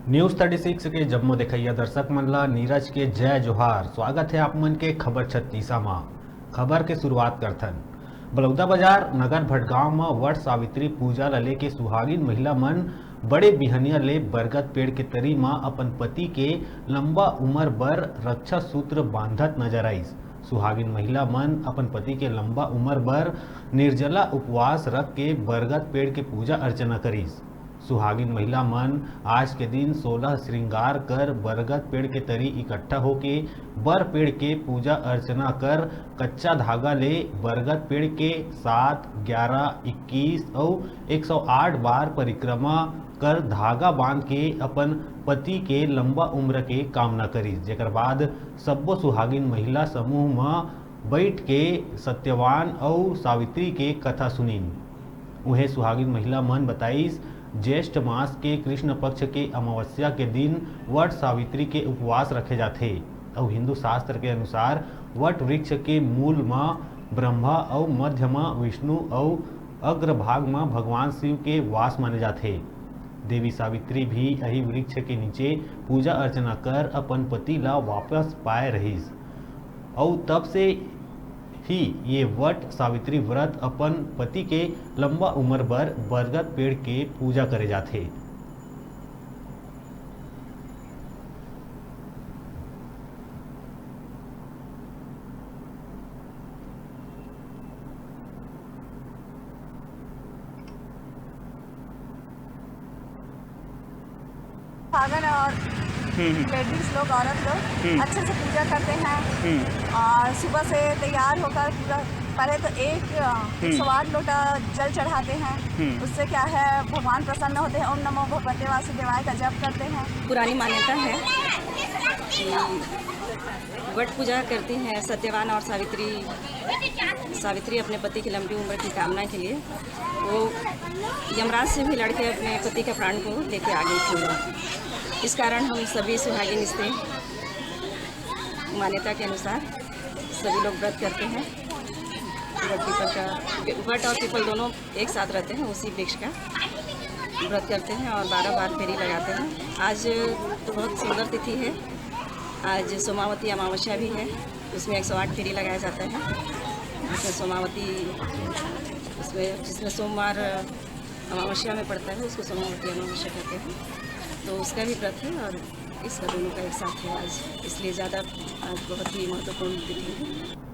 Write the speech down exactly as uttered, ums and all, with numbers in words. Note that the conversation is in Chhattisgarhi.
News thirty six के जम्मो देखइया दर्शक मन ला नीरज के जय जोहार। स्वागत हे आप मन के खबर छत्तीसा मा। खबर के शुरुआत करथन बलौदाबाजार नगर भटगांव म वट सावित्री पूजा ल लेके सुहागिन महिला मन बड़े बिहनिया ले बरगद पेड़ के तरी म अपन पति के लंबा उमर बर रक्षा सूत्र बांधत नजर आइस। सुहागिन महिला मन अपन पति के लंबा उमर बर निर्जला उपवास रख के बरगद पेड़ के पूजा अर्चना करिस। सुहागिन महिला मन आज के दिन सोलह श्रृंगार कर बरगद पेड़ के तरी इकट्ठा होके बर पेड़ के पूजा अर्चना कर कच्चा धागा ले बरगद पेड़ के सात, ग्यारह, इक्कीस अउ एक सौ आठ बार परिक्रमा कर धागा बांध के अपन पति के लंबा उम्र के कामना करिस, जेकर बाद सब्बो सुहागिन महिला समूह म बइठ के सत्यवान अउ सावित्री के कथा सुनिन। उहें सुहागिन महिला मन बताइस, ज्येष्ठ मास के कृष्ण पक्ष के अमावस्या के दिन वट सावित्री के उपवास रखे जाथे अउ हिंदू शास्त्र के अनुसार वट वृक्ष के मूल म ब्रह्मा अउ मध्य म विष्णु अउ अग्रभाग म भगवान शिव के वास माने जाथे। देवी सावित्री भी यही वृक्ष के नीचे पूजा अर्चना कर अपन पति ला वापस पाए रहिस। अउ तब से ही ये वट सावित्री व्रत अपन पति के लंबा उम्र बर बरगद पेड़ के पूजा करे जाथे। सुहागन और हम्म, हम्म। लेडीज लोग, औरत लोग हम्म। अच्छे से पूजा करते हैं हम्म। और सुबह से तैयार होकर पूरा पहले तो एक अ, हम्म। एक सौ आठ लोटा जल चढ़ाते हैं। हम्म। उससे क्या है, भगवान प्रसन्न होते हैं। ओम नमो भगवते वासुदेवाय का जप करते हैं। पुरानी मान्यता है कि वट पूजा करती हैं सत्यवान और सावित्री। सावित्री अपने पति की लंबी उम्र की कामना के लिए वो यमराज से भी लड़के अपने पति के प्राण को लेके आ गई थी। इस कारण हम सभी सुहागिन स्त्री मान्यता के अनुसार सभी लोग व्रत करते हैं। वट पीपल का, वट और पीपल दोनों एक साथ रहते हैं, उसी वृक्ष का व्रत करते हैं और बारह बार फेरी लगाते हैं। आज बहुत सुंदर तिथि है, आज सोमावती अमावस्या भी है, उसमें एक सौ आठ फेरी लगाया जाता है। उसमें सोमावती, उसमें जिसमें सोमवार अमावस्या में पड़ता है, उसको सोमावती अमावस्या कहते हैं। तो उसका भी व्रत है और इसका दोनों का एक साथ है आज, इसलिए ज़्यादा आज बहुत ही महत्वपूर्ण तिथि है।